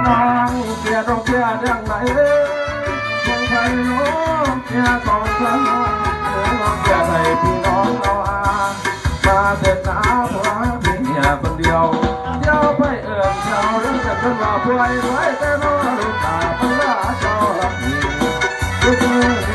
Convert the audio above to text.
ນ້ອງເສຍ ນ້ອງເສຍຈັ່ງໃດເອີຍ ເມືອງໄທນ້ອງເສຍສອງພັນ ເອີ ນ້ອງເສຍໃຫ້ພີ່ນ້ອງເຮົາອາ ມາເສຍໜ້າຜົວເປັນເມຍຄົນດຽວ ຢ່າໄປເອີ້ນເຂົາເດີ ເອີ້ນວ່າປ່ວຍໄວ້ແຕ່ນ້ອງລູກຕາພັນລາເຈົ້າລັກດີ ທຸກມື້